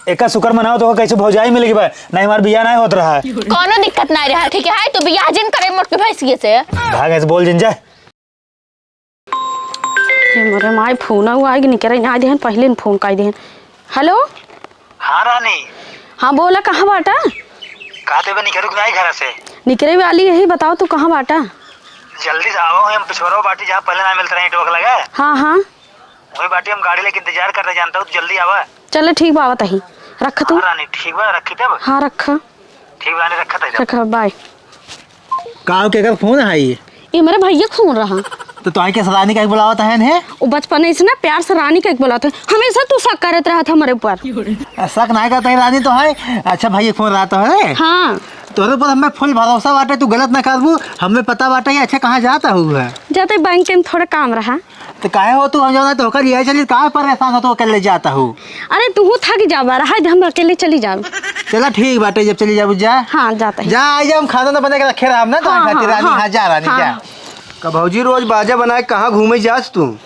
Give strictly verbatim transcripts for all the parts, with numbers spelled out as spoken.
एका शुक्र मनाओ तो कैसे भौजाई मिल गई बा, नहीं हमार बियाह नहीं होत रहा। कौनो दिक्कत नहीं रहा, ठीक है? तू बियाह जिन करे मोटकी भैंसिए से। भाग ऐसे बोल जिन जा। हे मोरे माई, फोन आउ आइ गे, निकरे ना देहन, पहिले न फोन कइ देहन। हेलो। हाँ रानी। हाँ बोला, कहाँ बाटा? कहाँ देबे निकरू कि नाहीं घर से? निकरे वाली यही, बताओ तू कहाँ बाटा? जल्दी से आवा, हम पिछोरो बाटी जहाँ पहिले ना मिलत रहे, नेटवर्क लगे। हाँ, हाँ। वही बाटी हम गाड़ी लेके इंतजार करते, जानता हूँ, तू जल्दी आवा। चलो ठीक बा, आवत ही। रख तू। हाँ रानी, ठीक बा, रखी तब। हाँ, रख। ठीक बा रानी, रखत है जब। रख, बाय। का हो, केकर फोन है ई? ई हमरे भैया के फोन रहा। तो तोहई के रानी काहे बुलावत है ने? वो बचपन से ना प्यार से रानी काहे बुलावत है। हमेशा तू शक करत रहत हमरे ऊपर। आ, शक नाहीं करत है रानी तो है। अच्छा भैया के फोन रहा तो है? हाँ। तोहरे ऊपर हमें full भरोसा बाटे, तू गलत ना करबू। हमें पता बाटे कि अच्छा कहाँ जात हऊ है। जाते बैंक में थोड़ा काम रहा। तो काहे हो तू, हम जाना तो होकर लिया चली, काहे परेशान हो तो होकर ले जात हऊ? अरे तू थक जाबा, रहा दे, हम अकेले चली जाब। चला ठीक बाटे, जब चली जाबू जा। हाँ, जाते हैं। जा, आई जा, हम खाना ना बना के रखे रहब ना, तो हाँ, खातिर हाँ, रानी, हाँ। हाँ, जा रानी, हाँ। जा। का भौजी रोज बाजा बनाए कहाँ घूमे जास तू?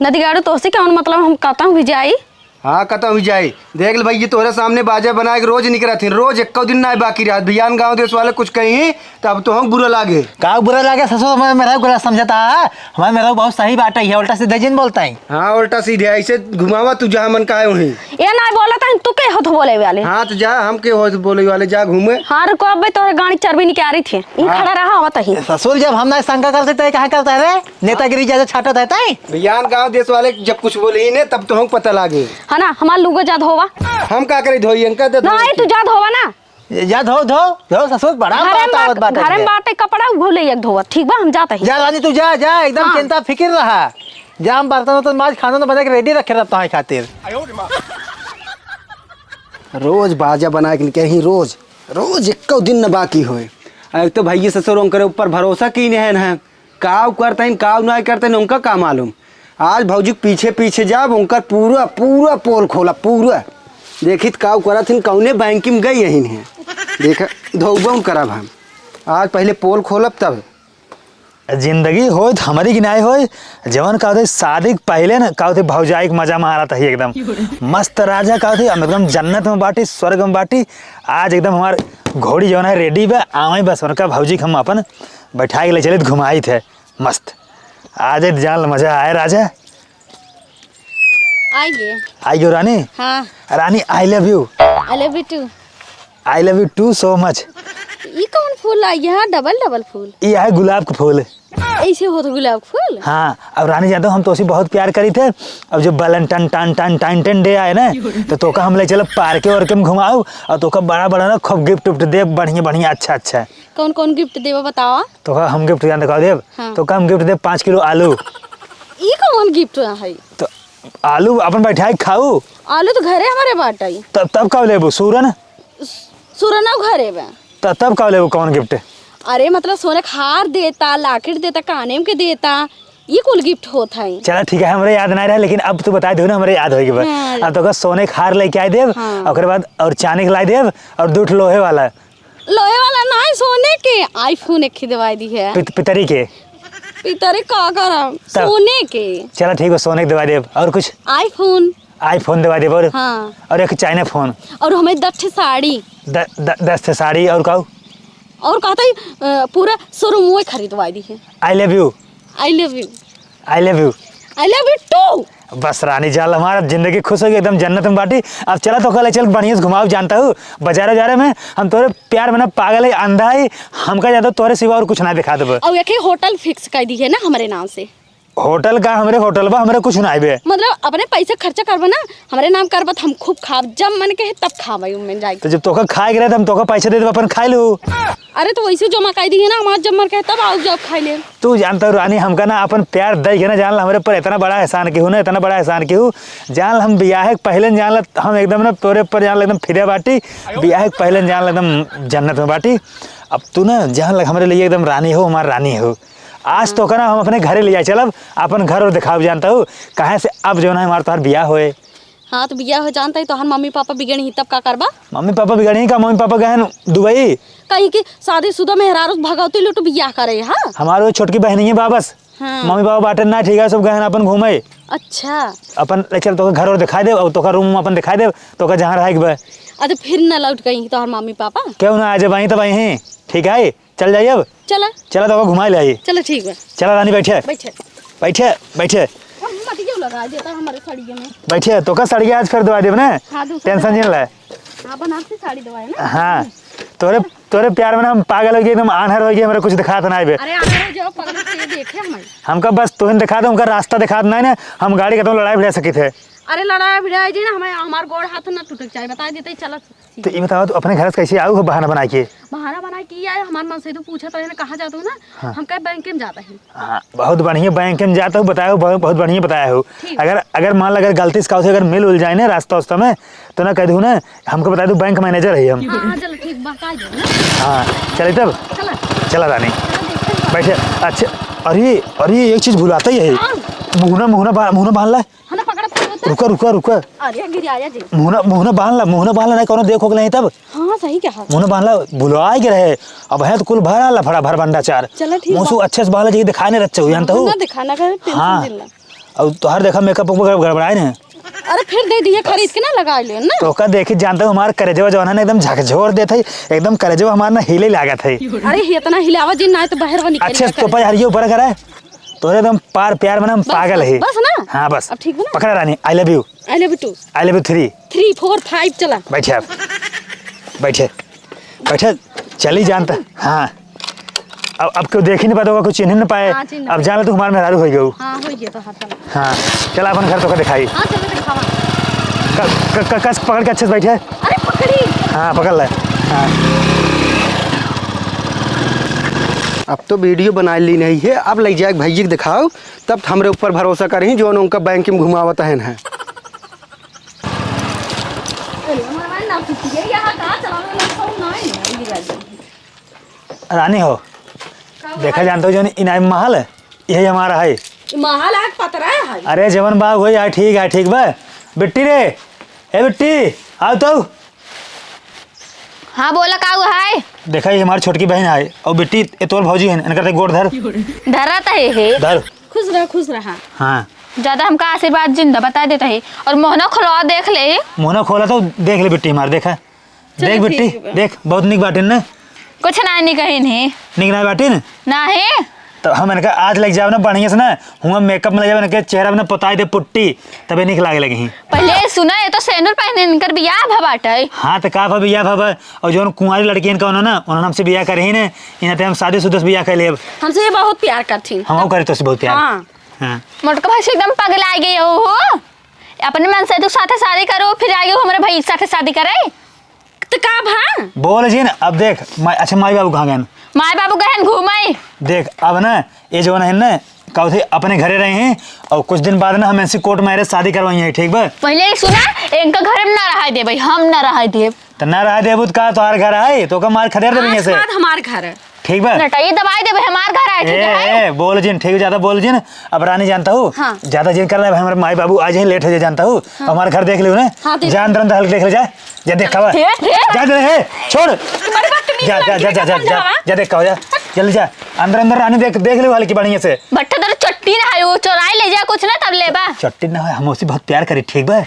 नदीगाड़ू तोहसे कौन मतलब, हम कहता हूँ भी जाई। हाँ, कहता हूँ जाई। देख ले भाई, ये तोहरे सामने बाजा बनाए के रोज निकरत ही, रोज एक्को दिन ना बाकी रहत। बिहान गाँव देश वाले कुछ कही तो अब तो हम बुरा लागे। का बुरा लागे ससुर, हमारे मेहरारू गलत समझता है। हमारे मेहरारू बहुत सही बात है, ये उल्टा सीधा जिन बोलता है। हाँ, उल्टा सीधे ऐसे घुमावा तू जहाँ मन का है वहीं। ए नाहीं बोलत है, तू के होत बोले वाले? हाँ, तो जा, हम के होत बोले वाले, जा घूमे। हाँ, रुको, अबे तोहरे गाड़ी चर्बी निकाली थी। ई हाँ। खड़ा रहा, आवत ही। ससुर, जब हम ना शंका करते तो ये कहाँ करता है रे? नेतागिरी ज्यादा छाटत है ताई। बिहान गाँव देश वाले जब कुछ बोले ही ने, तब तो हम पता लागे। है ना, हमार लुगो जा धोवा। हम का करे धोई, इनका दे धोई नाहीं, के। तू जा धोवा ना। जा धो, धो, धो ससुर, बड़ा घरे बात में आवत बाटे घरे में जा। बाटे कपड़ा, उहो ले एक धोवा, ठीक बा, हम जात ही। जा रानी, तू जा, जा, एकदम हाँ। चिंता फिकिर रहा। जा, हम बर्तन उर्तन माज, खाना ना बना के ready रखे रहता है खातिर। रोज बाजा बना के निकले ही, रोज, रोज एक्को दिन न बाकी होए। एक तो भैया ससुर उनकरे ऊपर भरोसा की नहीं है ना, काव करते हैं, काव ना करते हैं, उनका का मालूम। आज भौजी के पीछे पीछे जाब, उनकर पूरा, पूरा पोल खोला, पूरा। देखित काव करत हिन, कौने बैंक में गई यही है। देखा, धोबा उन करब हम। आज पहिले पोल खोलब तब। जिंदगी होइत हमरी की नाई होई, जवन का होते शादी के पहिले न का होते भौजाई के मजा मारत ही एकदम। मस्त राजा का होते, हम एकदम जन्नत में बाटी, स्वर्ग में बाटी। आज एकदम हमार घोड़ी जवन है ready बा, आवे बस उनका भौजी के हम अपन बैठाई के ले चलित घुमाइत है। मस्त। आज एक जान मजा आए राजा। आइए। आइयो रानी। हाँ। रानी, I love you। I love you too। I love you too so much। ई कौन फूल आई है? Double double फूल। ई है गुलाब के फूल। ऐसे होत गुलाब के फूल? हाँ, अब रानी जानते हो, हम तोसे बहुत प्यार करी थे। अब जो Valentine, टन, टन, टन, टन day आए ना, तो तोका हम ले चलब park वार्क में घुमाऊ, और तोका बड़ा बड़ा ना खूब gift उफ्ट देब, बढ़िया बढ़िया, अच्छा अच्छा। कौन कौन gift देबा बतावा? तोका हम gift जानते का देब? हाँ। तोका हम gift देब पाँच किलो आलू। ई कौन gift है? तो आलू अपन बैठाई के खाऊ। आलू तो घरे हमारे बाटई। तब, तब का लेबू? सूरन? सूरन घरे बा। त-, तब का लेबू? कौन gift? अरे मतलब सोने के हार देता, locket देता, काने में के देता, ई कुल gift होत है। चला ठीक है, हमरे याद नहीं रहा, लेकिन अब तू बताई देहू ना, हमरे याद होई के बा। हाँ। अब तोका सोने के हार लेके आई देब, हाँ। ओकरे बाद और चांदी के लाई देब और दू ठो लोहे वाला। लोहे वाला नाहीं, सोने के iPhone एक खरीदवाई दी है। पित-, पितरी के। पितरी का करम? तब। सोने के। चला ठीक बा, सोने के दिवाई देब। और कुछ? iPhone। iPhone दिवाई देब और? हाँ। और एक China phone। और हमें दस ठे साड़ी। द-, द-, दस ठे साड़ी और का? और कहता ही, अ, पूरा showroom वो खरीदवाई दी है। I love you। I love you। I love you। I love you too। बस रानी जाल हमारा जिंदगी खुश होगी, एकदम जन्नत में बाटी। अब चला तोका ले चल बढ़िया से घुमाओ, जानता हूँ बाजारे उजारे में हम तोरे प्यार में ना पागल है, अंधा है, हमका ज्यादा तोरे सिवा और कुछ ना दिखा देबे। और एक ही hotel fix कर दी है ना हमारे नाम से। Hotel का हमरे hotel बा, हमरे कुछ ना आइबे। मतलब अपने पैसे खर्चा करबे ना, हमरे नाम करबे तो हम खूब खाब, जब मन के है तब खाब, उनमें जाए। तो जब तोका खाए के रहे तो हम तोका पैसे दे देबे, अपन खाए लू। अरे तो वैसे जमा कर दी है ना, हमार जब मन के है तब आओ जब खाए ले। तू जानता हूँ रानी, हमका ना अपन प्यार दई के ना, जान ला हमरे पर इतना बड़ा एहसान केहू ना, इतना बड़ा एहसान केहू। जान ला हम बियाह के पहिले न जान ला, हम एकदम ना तोरे पर जान ला एकदम फिदा बाटी। बियाह के पहिले न जान ला एकदम जन्नत में बाटी। अब तू ना जान ला हमरे लिए एकदम रानी हो, हमार रानी हो। आज तोका ना हम अपने घरे ले जाए चलब, अपन घर और दिखाओ जानता हूँ। काहे से अब जो ना हमार तोहार बियाह होए, हाँ, तो बियाह हो जानता ही, तोहार मम्मी पापा बिगड़ी ही, तब का करबा? मम्मी पापा बिगड़ी ही का? मम्मी पापा गए हैं दुबई। कहीं कि शादीशुदा मेहरारू भगवती लुट बियाह करे, हाँ? हमारे वो छोटकी बहन ही है बा बस। हाँ। मम्मी पापा बाटे ना, ठीक है, सब गए हैं अपन घूमे। अच्छा। अपन ले चल, तोका घर और दिखाई देब, और तोका रूम अपन दिखाई देब, तोका जहाँ रहे के बा। अच्छा, फिर ना लौट गई तोहर मम्मी पापा? क्यों ना, आज अब आई तब आई हैं, ठीक है, चल जाइए अब। चला। चला, तोका घुमाई लाई। चला, ठीक बा। चला रानी, बैठे। बैठे। बैठे, बैठे। हम मत क्यों लगा देता हमारे सड़िया में? बैठे, तोका सड़िया आज फिर दवा देब ना। हाँ, दूसरा tension दवा। जिन ले। हाँ, बनारसी साड़ी दवा है ना? हाँ, तोरे, तोरे प्यार में ना हम पागल हो गए, एकदम आन्हर हो गए, हमरा कुछ दिखात ना आवे। अरे आन्हर हो जाओ, पगल से देखे हमें। हमका बस तोहिन दिखा दो, हमका रास्ता दिखात ना है ना, हम गाड़ी कतौ लड़ाई भिड़ा सकित है। अरे लड़ाई भिड़ा जी ना, हमें, हमार गोड़ हाथ ना टूटे के चाही, बता देते ही चलत। तो ये बताओ, तू अपने घर से कैसे आऊ हो बहाना बना के? बहाना बना के आए, हमार मन से तो पूछत रहे ना, कहाँ जात हो ना? हाँ। हम कहे बैंक में जात है। हाँ, बहुत बढ़िया बैंक में जात हो, बताए हो, बहुत, बहुत बढ़िया बताए हो। ठीक। अगर, अगर मान ला, अगर गलती से काऊ से अगर मिल उल जाए ना रास्ता उस्ता में, तो ना कह दू ना, हमको बता दू, बैंक मैनेजर है हम। हाँ, हाँ, चलो ठीक बा, का जाए ना? हाँ, चले तब। चला। चला रानी। चला देखते हैं। बैठे। अच्छा, अरे, अरे, एक चीज भुलाता ही है। हाँ। मुहना, मुहना बा-, मुहना बांध ला। हाँ ना, पकड़, पकड़, पकड़। रुका, रुका, रुका। अरे, गिर आया जी। मुहना, मुहना बांध ला, मुहना बांध ला, नहीं कोनो देखो के नहीं तब। हाँ, सही कहा। मुहना बांध ला, भुलवाए के रहे। अब है तो कुल भरा लफड़ा, भर बंडा चार। चला, ठीक मुँह से बा। अच्छे से बांध ला, जी दिखाए नहीं रच्चा हुई, जानता हूँ। ना दिखाना का, tension हाँ। जिन ला। अब तोहार देखा makeup वेकअप गड़बड़ाए ने। अरे, फिर दे दिए, खरीद के ना लगा ले ना। तो का देखी, जानता हूँ, हमार करेजवा जवाना ने एकदम झकझोर देत है, एकदम करेजवा हमार ना हिले लागत है। अरे, इतना हिलावा जिन ना, तो बाहर निकल अच्छे से तो पहले हरिये ऊपर करे। तोरे एकदम पार प्यार में ना हम बस, पागल बस, है। बस ना? हाँ, बस। अब ठीक बा ना? पकड़ा रानी, I love you। I love you too। I love you three। Three, four, five चला। बैठे आप। बैठे। बैठे। चली जानता। हाँ। अब, अब क्यों देख ही नहीं पाता होगा, कुछ चिन्ह ही नहीं पाए। हाँ, चिन्ह अब नहीं। जान ला तू हमार मेहरारू हो गयो। हाँ, हो गया तो हाँ, चला। हाँ। चला अपन घर तोका दिखाई। हाँ, चलो दिखावा। क-, क-, क-, कस पकड़ के अच्छे से बैठे। अरे पकड़ी। हाँ, पकड़ ले। हाँ। अब तो video बनाइ ली नहीं है, अब लइ जाए भैया के दिखाओ, तब हमरे ऊपर भरोसा करही, जौन उनका बैंक में घुमावत हन है। अरे, हमारा ना कुछ ये यहाँ का चलावे ना, सब ना है, ये राजा। रानी हो, का देखा भाई? जानत हो जौन इनाम महल है, यही हमारा है। ई महल आज पतरा है। अरे जवन बा वही है, ठीक है, ठीक बा। बिट्टी रे, ए बिट्टी, आओ तो। हाँ, बोला, का हुआ है? देखा, ये हमारी छोटकी बहन है, और बिट्टी, ये तोर भौजी है, इनकर ते गोड़ धर। धरा तो है, है। धर। खुश रहा, खुश रहा। हाँ। ज्यादा हमका आशीर्वाद जिंदा बता देता है, और मोहना खुलवा देख ले। मोहना खोला तो देख ले बिट्टी हमार, देखा। चलो, देख बिट्टी, ठीक बा। देख, बहुत निक बाटिन ना। कुछ ना, निक ही नहीं। निक ना बाटिन? नहीं। तो हम इनका आज लग जाओ ना बढ़िया से ना, हुआ makeup में लग जाओ, इनके चेहरा में ना पोताई दे पुट्टी, तबे निक लागे लगी। पहले सुना, ये तो सेनुर पहने इनकर बियाह भा बाटे। हाँ, तो का भा बियाह भा बा? और जौन कुंवारी लड़की इनका उन्होंने, उन्होंने हमसे बियाह करे ही ने, इन्हें तो हम शादीशुदा से बियाह कर लेब। हमसे ये बहुत प्यार करथिन। हम करे तो से बहुत प्यार। हाँ। हाँ। मोटका भाई से एकदम पगला गए हो, हो। अपने मन से तू साथे शादी करो, फिर आगे हमारे भाई के साथे शादी करे। तो का भा? बोल जिन, अब देख, माई, अच्छा, माई बाबू कहाँ गए? माई बाबू गए हैं घूमे। देख, अब ना, ये जौन है ना, का होते अपने घरे रहे हैं, और कुछ दिन बाद ना हम इनसे court marriage शादी करवाई है, ठीक बा? पहले ही सुना, इनका घर में ना रहा देबै, हम ना रहा देब। तो ना रहा देबू तो का तोहार घर है, तो का मार खदेड़ देबे आज से। बाद हमार घर है। ठीक बा? नटाई दबाई देबे, हमार घर आए, ठीक ए, है? ए, बोल जिन, ठीक, ज्यादा बोल जिन। अब रानी जानता हूँ, हाँ। ज्यादा जिन करना है, हमारे माई बाबू आ जाए, late हो जाए, जानता हूँ। हाँ। हमारा घर देख लियो ना। हाँ, देख। जा अंदर, अंदर हल्के देख ले, जा। जा देख का बा। हे, हे। जा दे, हे, छोड़। तुम्हारी बात तो नहीं जा, जा, सुनाई, जा, जा, जा, समझावा। जा, जा देख का बा, जा। जल्दी जा। अंदर, अंदर रानी देख, देख लियो हल्की बढ़िया से। बट्टा दर चट्टी ना है, वो चोराई ले जा, कुछ ना तब लेबा। चट्टी ना है, हम उसी बहुत प्यार करी, ठीक बा?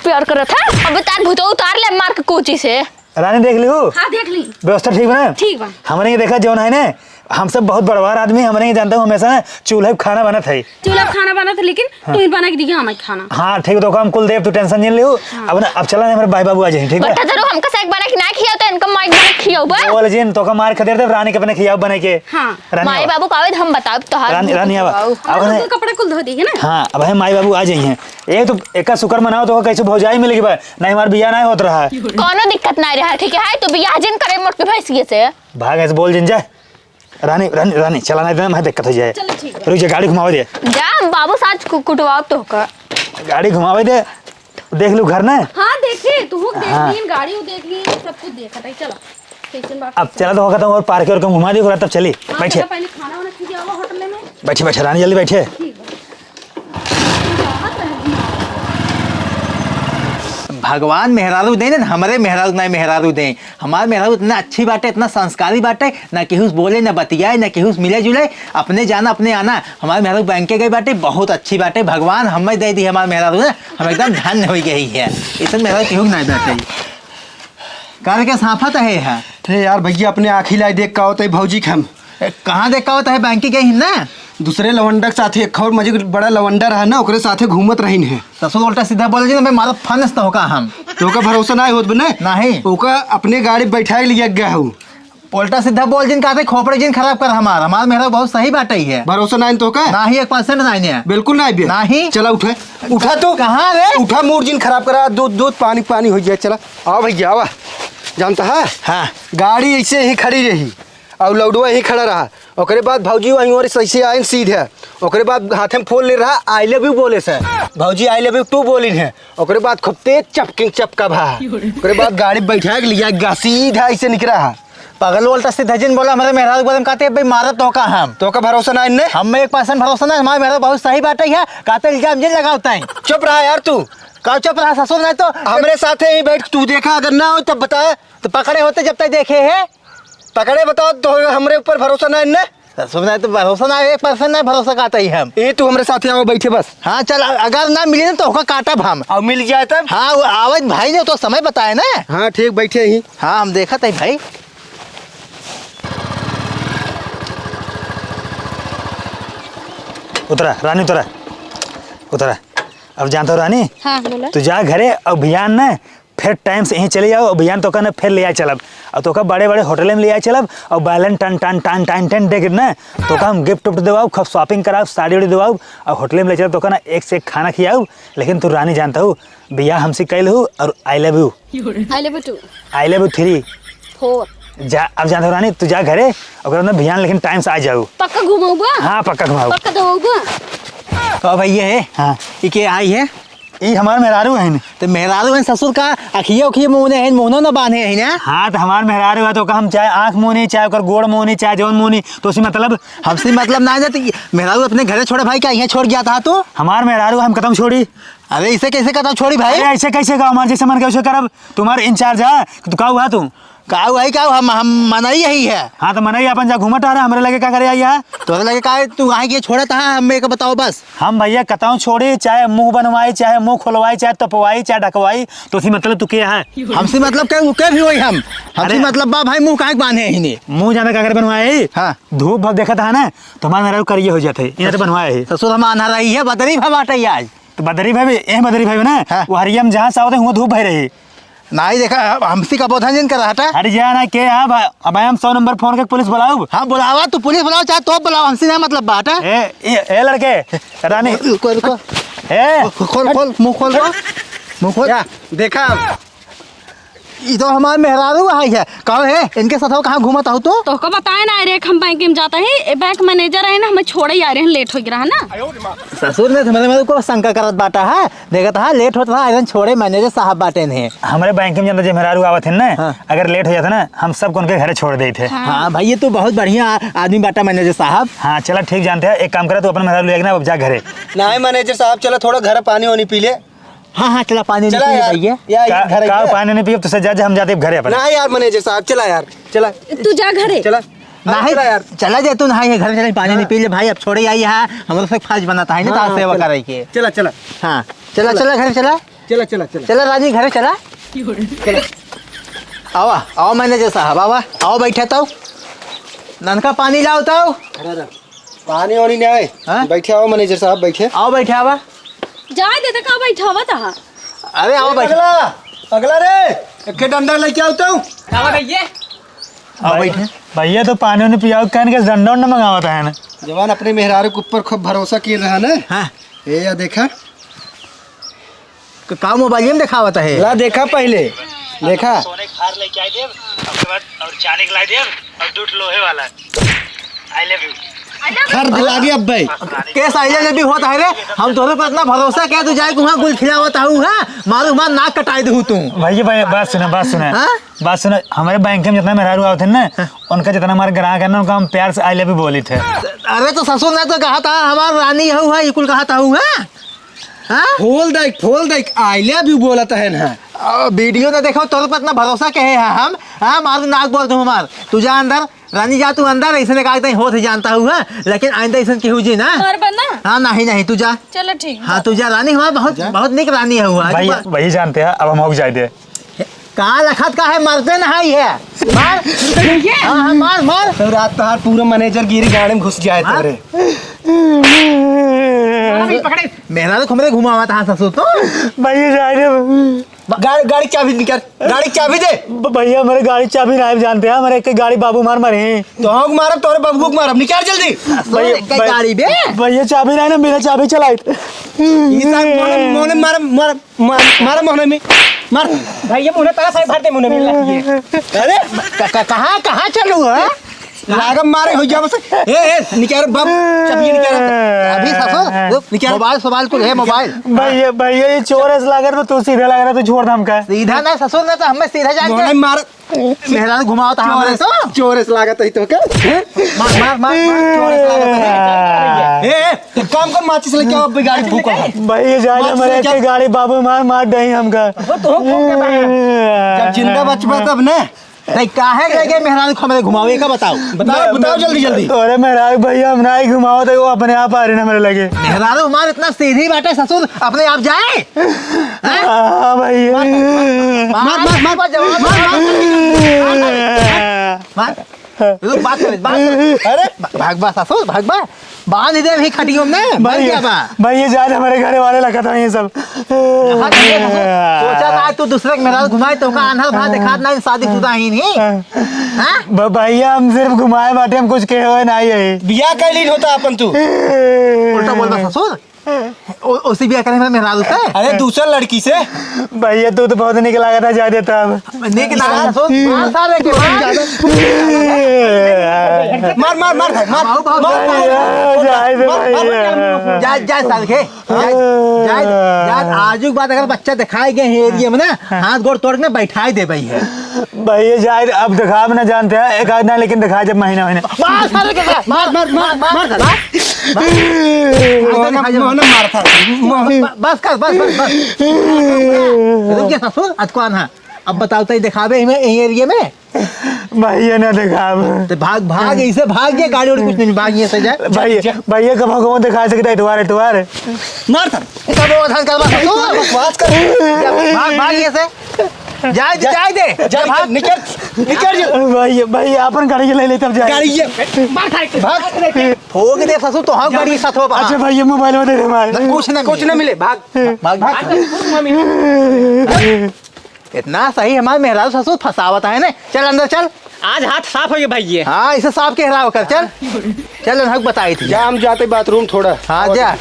प्यार करत है? अब तार भूतो उतार ले मार के कूची से। रानी देख ली हो? हाँ, देख ली। व्यवस्था ठीक बा ना? ठीक बा। हमरे ये देखा जौन है ना, हम सब बहुत बड़वार आदमी, हमरे ये जानता हूँ, हमेशा ना चूल्हे पे खाना बनत है। चूल्हा पे खाना बनत है, लेकिन हाँ। तू ही बना के दिया हमें खाना। हाँ, ठीक, तो हम कुल देव, तू tension नहीं लियो। हाँ। अब ना, अब चला ना, हमारे भाई बाबू आ जाए, ठीक है? बट्टा जरूर हमका से एक बना के ना खियाओ, तो इनका माइक बना के खियाओ बा। बोल जिन, तो का मार खदेड़ दे, रानी के अपने खियाओ बना के। हाँ। रानी माई आवा। बाबू का आवे, हम बताओ तोहार रानी, रानी आवा। बाबू। अब हमारे है दो कपड़ा कुल धो दी है ना? हाँ, अब है माई बाबू आ जाइए। ये तो एका शुक्र मनाओ तो कैसे भौजाई मिल गई बा, नहीं हमार बियाह नहीं होत रहा। कोनो दिक्कत नहीं रहा, ठीक है? तो बियाह जिन करे मोट के भैंसिए से। भाग ऐसे बोल जिन जा। रानी, रानी, रानी, चला नहीं देना, मैं दिक्कत हो जाए। चलो ठीक है। रुक जा, गाड़ी घुमावे दे। जा, बाबू साथ कु-, कुटवाओ तो का। गाड़ी घुमावे दे, देख लू घर ना। हाँ, देखे, तू देख हाँ। लीन, गाड़ी देख लीन, सब कुछ देखा था, चला। Station बा। अब चला तो होगा तो और park और कम घुमा दियो, तब चली। हाँ, बैठे। चला, पहले खाना वाना खियावा होटल में। बैठे, बैठे, रानी जल्दी बैठे। ठीक है। भगवान मेहरारू देन, हमरे मेहरारू नाहीं मेहरारू देन। हमार मेहरारू इतना अच्छी बाटे, इतना संस्कारी बाटे, ना केहू से बोले, ना बतियाए, ना केहू से मिले जुले, अपने जाना, अपने आना। हमार मेहरारू बैंक के गई बाटे, बहुत अच्छी बाटे, भगवान हमें दे दी हमार मेहरारू ना, हम एकदम धन्य होइ गई है। इसन मेहरारू केहू के नाहीं बाटे। काहे के साफत है, है? अरे यार भैया, अपने आँखी लाई देख का होता है भौजी के हम। ए, कहाँ देख का होता है, बैंक के गई ना? दूसरे लवंडा के साथे एक और मजे बड़ा लवंडा रहा ना, ओकरे साथे घूमत रहिन है। ससुर उल्टा सीधा बोले जी ना, मैं मारब फनस तो का हम। तो का भरोसा नाहीं होत बने? नाहीं। ओका अपने गाड़ी बैठा के लिया गया हूँ। उल्टा सीधा बोल जिन, कहते खोपड़े जिन खराब कर हमार। हमार मेहरा बहुत सही बाटे ही है। भरोसा नाहीं तो का? नाहीं, एक परसेंट नाहीं है। बिल्कुल नाहीं बे। नाहीं। चला उठे। उठा तू। कहाँ रे? उठा, मूड जिन खराब करा, दूध, दूध, पानी, पानी हो जाए। चला। आओ भैया, आवा। जानता है? हाँ। गाड़ी ऐसे ही खड़ी रही। और लौडवा यहीं खड़ा रहा। ओकरे बाद भौजी वहीं ओर से ऐसे आइन सीधे। ओकरे बाद हाथे में फोन ले रहा, "I love you" बोले से। भौजी "I love you too" Boolean है। ओकरे बाद खूब तेज चपकिंग चपका भा। ओकरे बाद गाड़ी बैठा के लिया गा सीधा ऐसे निकरा है। पगल उल्टा सीधा जिन बोला, हमारे मेहरारू के बारे में कहते, "भाई मारब तो का हम।" तो का भरोसा ना इनने? हमें एक परसेंट भरोसा ना, हमारे मेहरारू बहुत सही बाटे है, कहते इल्जाम जिन लगावता है। चुप रहा यार तू। का चुप रहा ससुर, नहीं तो हमरे साथे ही बैठ, तू देखा अगर ना हो तब बता। तो पकड़े होते जब तक देखे है। पकड़े बताओ तो हमरे ऊपर भरोसा ना इनने? ससुर, नहीं तो भरोसा ना, एक परसेंट ना भरोसा कहता ही हम। ए, तू हमरे साथे आओ, बैठे बस। हाँ, चल, अ-, अगर ना मिली ना तो ओका काटब हम। और मिल जाए तब? हाँ, वो आवत भाई ने तो समय बताए ना। हाँ, ठीक, बैठे ही। हाँ, हम देखत ही भाई। उतरा, रानी उतरा, उतरा। अब जानता हो रानी, हाँ, बोला। तू जा घरे, अभियान ना फिर टाइम से यहीं चले जाओ, अभियान तोका ना फिर ले आए चलब। और तोका बड़े-बड़े होटल में ले आए चलब और बैलन टन टन टन टन टन दे के ना, तोका हम गिफ्ट उफ्ट देवाऊ, खूब शॉपिंग कराऊ, साड़ी उड़ी देवाऊ और होटल में ले चलब, तोका ना एक से एक खाना खियाऊ। लेकिन तू रानी जानता हूँ, बियाह हमसे कैल हूँ और I love you। I love you too। I love you three। Four। जा, अब जानता हूँ रानी, तू जा घरे, ओकरा ना भियान लेकिन टाइम से आ जाऊ। पक्का घुमाऊबा? हाँ, पक्का घुमाऊ। पक्का देवाऊबा? तो भैया है? हाँ। ई के आई है? ई हमार मेहरारू है न। तो मेहरारू है ससुर का, अखिया उखिया मुँहने है, मुँहनो न बांधे है ना? हाँ, तो हमार मेहरारू है तो का हम चाहे आँख मुँहनी, चाहे ओकर गोड़ मुँहनी, चाहे जौन मुँहनी, तो उसी मतलब। हमसे मतलब ना जाती, मेहरारू अपने घरे छोड़े भाई, का यहाँ छोड़ गया था तू? हमार मेहरारू हम कतौ छोड़ी। अरे इसे कैसे कतौ छोड़ी भाई? अरे ऐसे कैसे का, हमार जैसे मन के वैसे करब। तुम्हार इंचार्ज है, तू का हुआ तू? का हुआ है, का हुआ? हम, हम मनई यही है। हाँ, तो मनई अपन जा घूमत आ रहा, हमरे लगे का करे आई है? तोरे लगे का है? तू वहाँ के छोड़त है, हमें एक बताओ बस। हम भैया कतौ छोड़ी, चाहे मुँह बनवाई, चाहे मुँह खोलवाई, चाहे तपवाई, चाहे ढकवाई, तो उसी मतलब तू के है? हमसे मतलब के, के भी होई हम। हमसे अरे मतलब बा भाई, मुँह काहे के बांधे ही नहीं? मुँह जाने का अगर बनवाए, हाँ। धूप भर देखत है ना, तो हमारे मेहरारू करिए हो जाते, यहाँ तो बनवाए ही। ससुर हम आन्हर रही है, बदरी भा बाटे आज। तो बदरी भाई, ए बदरी भाई ना, हाँ। वो हरिया में जहाँ से आवत है, हुआँ धूप भर रही। नाई देखा, हमसे का बोधा जिन करा हटा। हट जा ना, के है भा-, अब हम सौ नंबर फोन के पुलिस बुलाऊ। हाँ, बुलावा, तू पुलिस बुलाओ, चाहे तो बुलाओ, हमसे ना मतलब बात है। ए, ए, ए लड़के, रानी। रुको, रुको। ए। खोल, खोल, मुँह खोल, मुँह खोल। क्या? देखा। ई तो हमार मेहरारू आई है। कहो है, इनके साथ कहाँ घूमत हो तू? तोहको बताए ना, अरे, हम बैंक में जाता है, ए, बैंक मैनेजर है ना, हमें छोड़े ही आ रहे हैं, लेट हो गया है ना। ससुर ने तुम्हारे मेरे को शंका करत बाटा है, देखत है, लेट होत रहा, आयरन छोड़े मैनेजर साहब बाटे ने। हमारे बैंक में जानता जे मेहरारू आवत है ना, हाँ। अगर लेट हो जाता ना, हम सबको उनके घरे छोड़ देते। हाँ। हाँ भाई, ये तो बहुत बढ़िया आ-, आदमी बाटा मैनेजर साहब। हाँ, चला ठीक जानते हैं, एक काम करा, तू अपन मेहरारू ले आके ना, अब जा घरे। नहीं मैनेजर साहब, चला थोड़ा घर पानी वानी पी ले। हाँ, हाँ, चला पानी चला निकल यार, भैया। या, या का, घर का है। पानी नहीं पियब, तुझसे जा, जा, हम जाते अब घरे अपन। ना यार, मैनेजर साहब, चला यार, चला। तू जा घरे। चला। अरे, नहीं, चला यार। चला जा तू, नहाई है, घर में चला, पानी हाँ। नहीं पी ले भाई, अब छोड़े आई है, हम लोग से फर्ज बनाता है ना, हाँ, तार सेवा चला। करे के। चला, चला। हाँ, चला, चला। चला, घर चला। चला, चला, चला। चला, रानी, घर चला। चला। आवा, आओ मैनेजर साहब, आवा, आओ बैठे तो। ननका पानी लाओ तो। अरे, अरे। पानी वानी नहीं आए। हाँ? बैठे आओ मैनेजर साहब, बैठे। आओ बैठे आवा। जाए दे, तो का बैठावा तहा? अरे आओ ए, बैठे। पगला, पगला रे, एक डंडा लेके आओ तो। आवा भैया। आओ बैठे। भैया तो पानी वानी पियाओ, कहन के डंडा उंडा मंगावत है ना। जवान अपने मेहरारू के ऊपर खूब भरोसा किए रहा ना। हाँ। ए या देखा। क-, का मोबाइल में देखावत है? ला देखा पहिले, देखा। सोने के हार लेके आए देब, उसके बाद और चांदी के लाई देब, और दो ठो लोहे वाला। I love you। हर दिला दिया अब भाई। केस I love you होता है रे, हम तोरे पर इतना भरोसा किया, तू जाए के वहाँ गुल खिलावत हूँ, हाँ? मारू मार नाक कटाई दू तू। भाई, भाई, बात सुना, बात सुना। हाँ? बात सुना, हमारे बैंक में जितना मेहरारू आवत है ना, हाँ। उनका जितना हमारे ग्राहक है ना, उनका हम प्यार से I love you बोली थे। अरे तो ससुर ने तो कहा था, हमार रानी हऊ है, ये कुल कहा था हूँ, हाँ? हाँ? फोल देख, फोल देख, I love you बोलत है ना। आ, video न देखो, तोर पर इतना भरोसा कहे है हम। हाँ, मारू नाक बोल दूँ हमार। तू जा अंदर, रानी जा तू अंदर, ऐसे ने कागज होत ही जानता हूँ, हाँ? लेकिन आइंदा ऐसे केहू जी ना। मार बना। हाँ, नहीं, नहीं, तू जा। चलो ठीक हाँ, बा। तू जा रानी, हमार बहुत, जा। बहुत निक रानी है हुआ। भाई, वही जानते हैं, अब हम हो जाए दे। का लखत का है, मरते ना है ये। मार। हाँ, हाँ, मार, मार। तो रात तोहार पूरा manager गिरी गाड़ी में घुस जाए हाँ? तोरे। मेहरारू तो हमरे घुमावा था ससुर तो। भैया जाए दे। गाड़ी, गाड़ी चाबी निकाल, गाड़ी चाबी दे। ब-, भैया, हमारे गाड़ी चाबी ना जानते हैं, हमारे एक गाड़ी बाबू मार मारे हैं। तो हम मारब, तोरे बाबू को मारब, निकाल जल्दी। भैया, एक भैया, गाड़ी बे। भैया, चाबी नहीं ना, मेरा चाबी चलाए। ये साहब, मोने, मोने मार, मार, मार, मार मोने में, मार। भाई, ये मुन्ने ताला साहब भर दे, मुन्ने में लग गए। अरे, क-, क-, कहाँ, कहाँ चलू है? लागम मारे हो जाब से। ए, ए, निकाल बाप, चाबी निकाल। अभी ससुर, रुक, निकाल। मोबाइल, मोबाइल कुल है, मोबाइल। भैया, भैया, ये चोर है, लागत में तू सीधे लागत है, तू छोड़ दम का। सीधा ना ससुर, ना तो हमें सीधा जाके मोने मार। मेहरारू घुमाओ तो हमारे चोरस, तो। चोरस लागत है तो का? हैं? मार, मार, मार, मार, चोरस लागत है। ए, ए, एक काम कर, माचिस लेके आओ, अभी गाड़ी फूको। भाई, ये जाने माचिस मरे लेके के आओ। गाड़ी बाबू मार, मार दही हमका। वो तो हम फूक के भाई। जब जिंदा बचबा तब ना। नहीं, काहे के, के मेहरारू को हमरे घुमाओ, ये का बताओ? बताओ, मैं, बताओ मैं, जल्दी, जल्दी। अरे मेहरारू भैया, हम ना ही घुमाओ तो वो अपने आप आ रहे ना मेरे लगे। मेहरारू हमारे इतना सीधी बाटे ससुर, अपने आप जाए? हाँ भैया। मार, मार, मार, मार, जवाब मार, मार, मार। मार। रुक, बात कर, बात कर। अरे, भागबा ससुर, भागबा। बांध दे अभी खटियो में, बन भैया, गया बा। भैया, जान हमारे घरे वाले लगा था ये सब। हाँ, भैया, ससुर, सोचा था तू दूसरे के मेहरारू घुमाए तो का आन्हर भा देखात ना, शादीशुदा ही नहीं। हाँ? ब-, भैया, हम सिर्फ घुमाए बाटे, हम कुछ कहे हुए ना ही है। बियाह कर ली होता अपन तू। उल्टा बोल बा ससुर। ओ-, ओसी बियाह करे मेरे मेहरारू से? अरे, दूसर लड़की से। भैया, तू तो बहुत निक लागत है, जाए देता अब। निक लागत है, ससुर, मार सारे के, मार। मार, मार, मार, मार, मार, भाऊ, भाऊ, मार, भाऊ। भैया, जाए दे मार, मार, भैया। जा, जा, साल के। जा, जा, जा, आज के बाद अगर बच्चा दिखाए गए हैं एरिया में ना, हाँ। हाथ गोड़ तोड़ के ना बैठाए दे भाई है। भैया, जाए, अब दिखाब ना जानते हैं, एक आध ना, लेकिन दिखाए जब महीना, महीना। मार सारे के, मार, मार, मार, मार, मार, मार। मोहन, मोहन मार था। मोहन। ब-, बस कर, बस, बस, बस। रुक जा ससुर, अतको आन्हा। अब बताओ, तई दिखावे हमें यही एरिया में? भैया, ना दिखाब। तो भाग, भाग, इसे भाग, ये गाड़ी उड़ी कुछ नहीं, भाग, ये से जाए। भैया, भैया, कब, कब दिखा सकता है, इतवार, इतवार? मार था। कब वो धन करवा ससुर? बकवास कर। भाग, भाग, ये से। जाए दे, जा, जाए दे। जा, भाग। निकल, निकल जा। भाई, भाई, अपन गाड़ी के ले ले तब जाए। गाड़ी ये। मार खाए के। भाग। ठोक दे ससुर, तो हम गाड़ी साथ हो, अच्छा भाई, ये मोबाइल में दे दे हमारे। कुछ ना, कुछ ना मिले, भाग, भाग, भाग। इतना सही हमारे मेहरारू ससुर फंसावत है ना। चल अंदर चल। आज हाथ साफ हो गए भाई ये। हाँ, इसे साफ के हराव कर, चल। चल, हम बताई थी। जा, हम जाते बाथरूम थोड़ा। हाँ, जा।